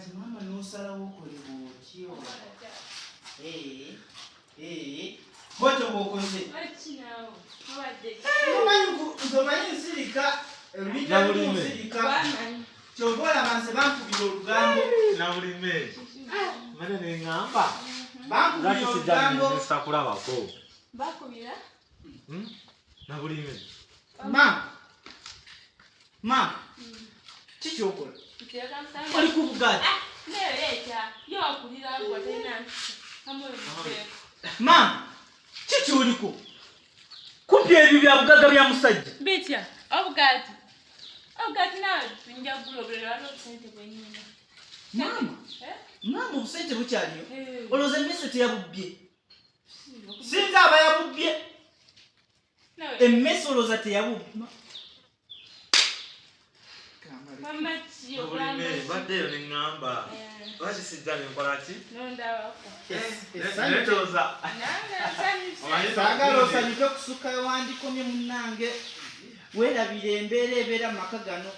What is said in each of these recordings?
Kati maama n'osalawo okolebwa otyo? Eh, eh, bwotyo bw'okoze. Omanyi nze omanyi nsirika, ebintu ebimu nsirika. Kyova olaba nze bankubira olugambo. Nabulime. Mane ne ngamba. Bankubira olugambo. Sakulabako. Bakubira? Hmm? Nabulime. Ma. Ma. Kiki okola? Oli ku bugaati. Ah, Ma. Kiki oliko? Kumpi ebyo bya bugagga bya musajja. Bitya? Obugaati. Obugaati naawe nja kugula obulala, waliwo obusente bwe nnina. Maama. Eh? Maama, obusente bukyaliyo. Eh. Olowooza emmese teyabubbye? Sinza aba yabubbye. Nawe, Emmese olowooza teyabubbye? Mama ki ogamba Nabulime ki? mbaddeyo ne ŋŋamba. Eh. Lwaki sijja ne nkola ki? Nondabako. Netooza. Nange nsanyuse. Omanyi- Saagala osanyuke kusukka ewandikomye, munnange. Weerabira embeera ebeera mu maka gano.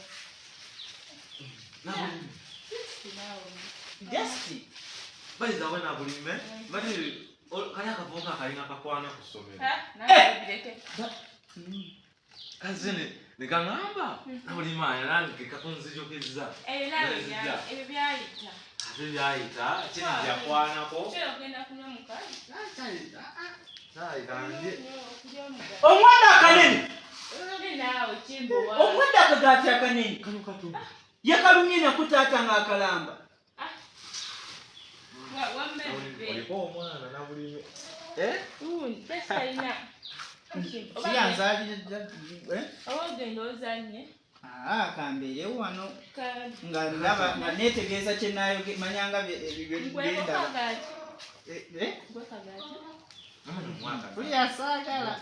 Nabulime. Just Bayiza we Nabulime. Bali kali akavubuka akalinga kakwana ku ssomero. Ha? Nange bireke. Kaze ne kaŋŋamba Nabulime aya nange kakunzijukizza. Ebyo naawe ebyo byayita. Ate byayita kiri jakwanako. Kyo ogenda kunywa mukazi? Kyayi kanje. Okulya omugaati. Omwana akanene. Ne naawe kimbowa. Omwedde akagaati akanene. Kano kato. Yakalumye nako taata ng'akalamba. Ah. Wamma ebbe. Oliko omwana Nabulime. Eh? Talina. Siyanzaalira. Oba ogenda ozanye. Kambeere wano Ka- nga ndaba nga neetegeeza kye naayoge manyanga Nkweko byendaba. kagaati. Gwe kagaati. Buli asaagala.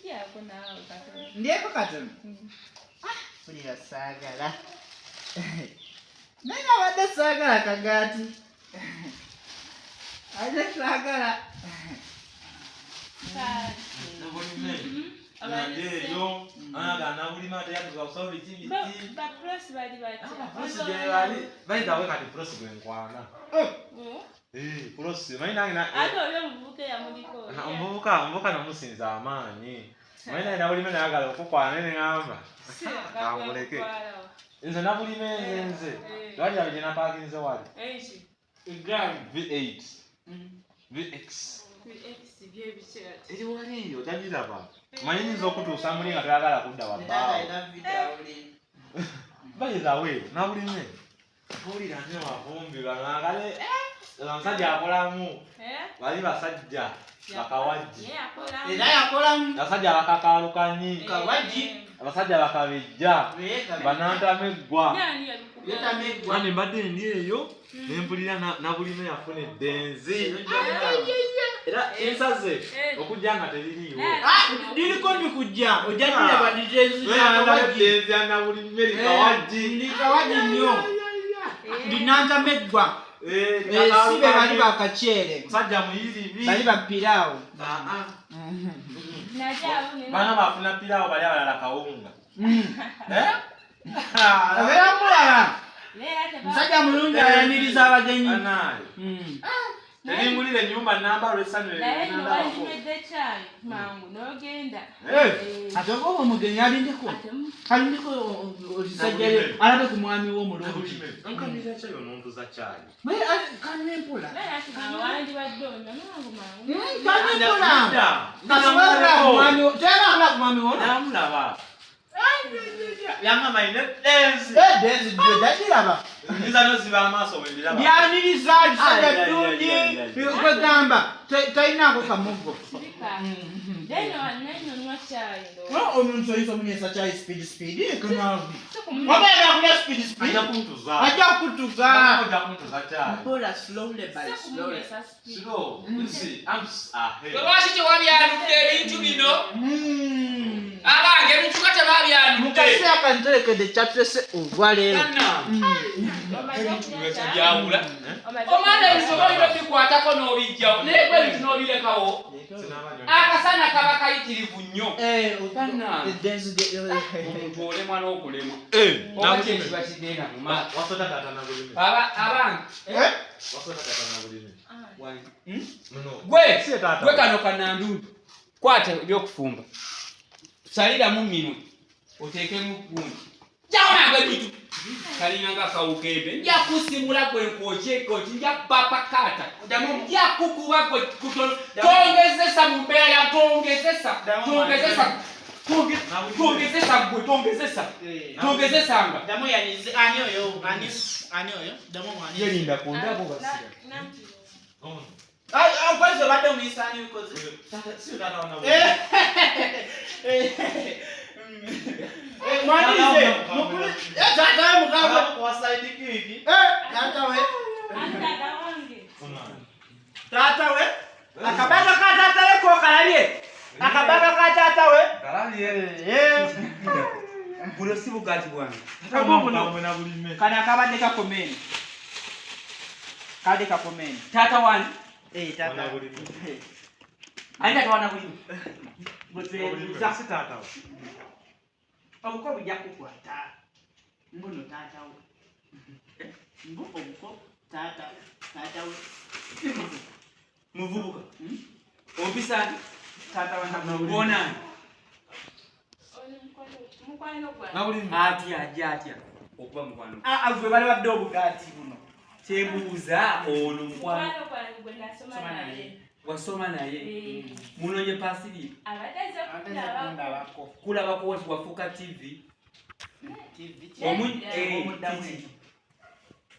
Lyako naawe katono. Ndyeko katono. Mpulira saagala, naye nabadde saagala kagaati, ate saagala. Nabulime. Nandeeyo. Anaga Nabulime ate yatuza kusaba biki biki. Baprosi bali batya? Prosi gye bali. Bayita we kati prosi gwe nkwana. Oh. Eh, prosi. Manyi nange na Ate oli omuvubuka eyamuliko. Omuvubuka namusinza amaanyi. Manyi nange Nabulime nayagala okukwana ne ŋŋamba. Kamuleke. Nze Nabulime nze. Eh. Lwali abe gye napaakinze wali. Eki. Egaali. V8. VX. Byebiki? Eri wali otagiraba. Manyi nyinza okutuusa muli nga toyagala kudda wabbaawo. By the way, Nabulime. Mpulira nnyo mavumbi bangale. Omusajja akolamu. Bali basajja bakawajji. Era yakolamu. Abasajja bakakaalukanyi. Kawajji. Abasajja bakabejja. Banantameggwa. Yetameggwa. Mani mbadde ndi eyo ne mpulira Nabulime yafuna eddenzi. Era ensaze okujja nga teririiwo. Liriko ndikujja ojja kiraba ditenzi. Eddenzi ya Nabulime likawajji. Likawajji nnyo, linantameggwa. Si be bali bakakyere. Musajja muyiribi. Bali bapiraawo. Baana bafuna piraawo, bali abalala kawunga. Eh? Abeera mulala musajja mulungi, ayaniriza abagenyi. Bannaaye. Teringulira ennyumba namba lw'essanyu. Naye no walinywedde kyayi mangu n'ogenda. Ate oba omugenyi alindeko, alindeko olisajja lye alabe ku mwami we omulungi. Nkamira kyayi onontuza kyayi. Kanywa empola. Naye ati wandibadde onywa mangu mangu. Kanywa empola kasobola ku mwami we, toyagala kulaba ku mwami wono. Namulaba. Yangamba ine ddenzi. Denzi jagiraba. Nyiza noziba amaaso bwe ndiraba. Lyaniriza lisajja Ai, ai, ddungi. ai, ai, ai. Kwegamba talinaako kamugo. Sirika. Then nanyonywa kyayi ndowooza. Omuntu oyinza omunywesa kyayi speed speed kanabi. Sikumnywa. Oba yagala kulya speed speed. Ajja kuntuza. Ajja kutuza. Ajja kuntuza kyayi. Mpola, slowly by slowly. Sikumnywesa speed. Slow. See, I'm ahead. Lwaki tewabyanudde ebintu bino? Abange, ebintu nga Mu tebabyanudde. kaseera kanterekedde kyatulese olwaleero. Bannange. Owange. Kijawula. Omwana ebintu olina obikwatako n'obijjawo naye gwe ebintu n'obirekawo. Akasana kaba kayitirivu nnyo. Omuntu olemwa n'okulema. Oba ki ekiba kigenda mu maaso. Abange. Gwe kano kanandundu. Kwata ebyokufumba. Saliramu minwe. Oteekemu gundi. Jawona ebintu. Kalinga nga kawukembe. Nja kusimula gwe nkwokyeko nja kupapakata. Nja kukuba gwe kutono. Tongezesa mu mbeera ya tongezesa. Tongezesa. Tongezesa gwe tongezesa. Tongezesanga. Damu yanize ani oyo ani ani oyo damu ani. Yerinda kundabo basira. Ai kwanza badde omuyisa ani bikoze. Mwanirize mukulu tata we mugamba kwa side kick. Tata we. Tata we. Akabaga ka tata we ko kalabye. Akabaga ka tata we. Kalabye. Buno si bugaati bwange. Kano akabadde kakomeni. Kabadde kakomeni. Tata wani? Tata. Ani tata wana bulimi? Si tata we. Obuko bujja kukwata. Mbuno tata we. Mbu obuko tata tata we. Muvubuka. Opisani? Tata wana Bonani. Atya ajja atya okuba mukwano. Gwe bali badde obugaati buno. Kyembuuza ono mukwano. Gwe nasoma naye. Wasoma naye. Munonye pasiri. Abadde azze kundabako. Kulabako nti wafuuka TV.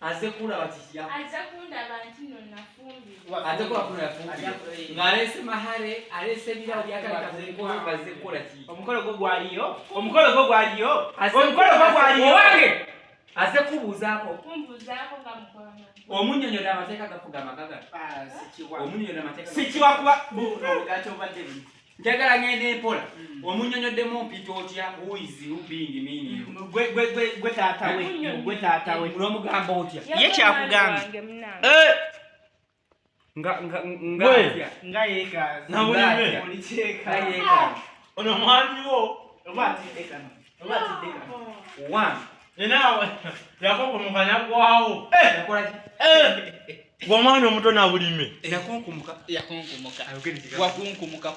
Azze kulaba kiki? Azze kundaba nti nno nafumbirwa. Azze kulaba kuno yafumbirwa. Ng'aleese mahare, aleese ebirabo by'akaleka ku mukolo bazze kukola ki? Omukolo gwo gwaliyo. Omukolo gwo gwaliyo. Omukolo gwo gwaliyo. Owange! Azze kubuuzaako. Kumbuuzaako nga mukwano. Omunnyonnyodde amateeka gafuga amaka gano. Sikiwa. Omunnyonnyodde amateeka. Sikiwa kuba obugaati obadde buno. Njagala ngende mpola. Omunnyonnyoddemu mpita otya? Who is who being mean? Gwe tata we. Gwe tata we. N'omugamba otya? Ye kyakugamba. Nga nga nga atya? Nga yeekaaza. Nabulime. Oli kyeka. Nga yeekaaza. Ono mwami wo. Oba atidde kano. Oba atidde kano. One. Nina yakonkumuka n'aggwawo. Yakola ki? Gwe omwana omuto Nabulime. Yakonkumuka. Yakonkumuka. Wakunkumuka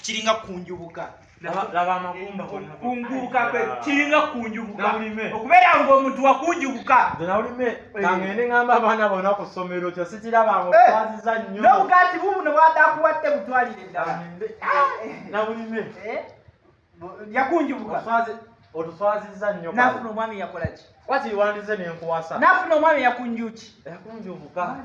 kiringa kunjubuka. Laba amagumba gonna. Kungubuka kwe kiringa kunjubuka. Nabulime. Okubeera ng'omuntu wakunjubuka. Nze Nabulime kangende ngamba abaana bonna ku ssomero kyo sikiraba ng'okwaziza nnyo. N'obugaati bubuno bw'adde akuwadde butwalire ddala. Nabulime. Yakunjubuka. Otuswazizza nnyo. Nafuna omwami yakola ki? Wakiwandize ne nkuwasa. Nafuna omwami yakunjuki. Yakunjubuka.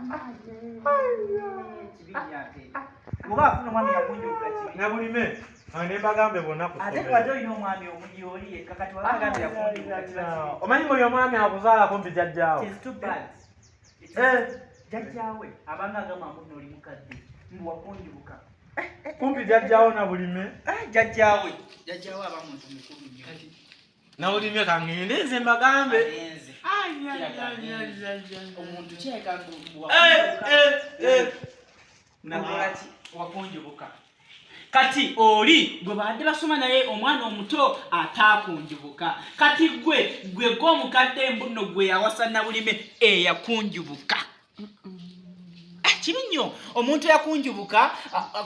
Oba afuna omwami yakunjubuka kibi. Nabulime. Ane bagambe bonna ku Ate twadde olina omwami omugi oli yekka kati wabagambe yakunjubuka kiba kibi. Omanyi buli omwami akuzaala kumpi jjajjaawo. It is too bad. Jjajjaawe abanga agamba mbu nno oli mukadde mbu wakunjubuka. Kumpi jjajjaawo Nabulime. Jjajjaawe. Jjajjaawe aba muntu mukulu nnyo. Nabulime kangende nze mbagambe. Agenze. Omuntu kyeka mbu Nakola ki? Wakunjubuka. Kati oli gwe badde basoma naye omwana omuto ataakunjubuka. Kati gwe gwe gw'omukadde mbuno gwe yawasa Nabulime eyakunjubuka. Kibi nnyo omuntu yakunjubuka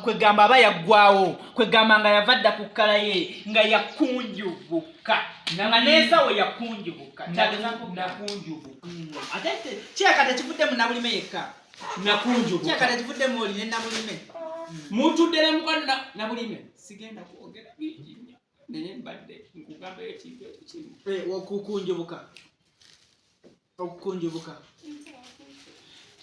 kwegamba aba yaggwawo kwegamba nga yava dda ku kkala ye nga yakunjubuka nga n'ensawo yakunjubuka. Nakunjubuka. Ate kirabika tekivudde mu Nabulime yekka. Nakunjubuka. Kirabika tekivudde mu oli ne Nabulime. Mutudde ne mukwano Nabulime. Sigenda kwogera bingi nnyo naye mbadde nkugamba ekintu ekyo kimu. Okukunjubuka. Okukunjubuka.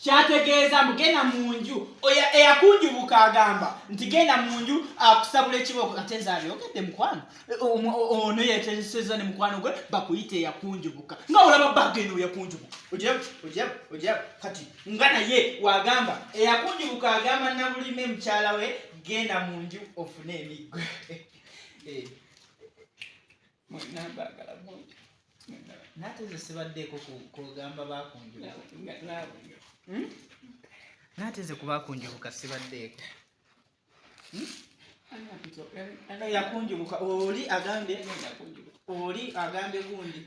Kyategeeza mbu genda mu nju. Eyakunjubuka agamba nti genda mu nju akusabula ekibooko ate nze abyogedde mukwano. Ono yeetesezza ne mukwano gwe bakuyite eyakunjubuka. Nga olaba baaga eno eyakunjubuka. Ogiraba, ogiraba, ogiraba. Kati nga naye wagamba eyakunjubuka agamba Nabulime mukyala we genda mu nju ofune emiggo. Mwenna mbaagala mungi. Naate nze sibaddeeko kugamba bakunjubuka. Naate nze kubakunjubuka sibaddeeko. Yakunjubuka oli agambye oli agambye gundi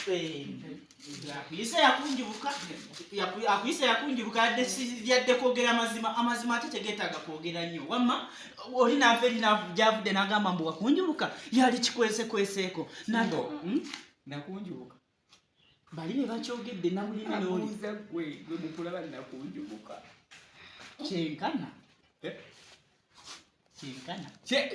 eh, akuyise yakunjubuka akuyise yakunjubuka yadde yadde kwogera amazima amazima ate tegeetaaga kwogera nnyo wamma oli naava eri gyavudde n'agamba mbu wakunjubuka yali kikwesekweseeko Nakunjubuka bali be bakyogedde nabulimi n'oli gwe gwe mukulaba nakunjubuka kyenkana eh? Kyenkana kye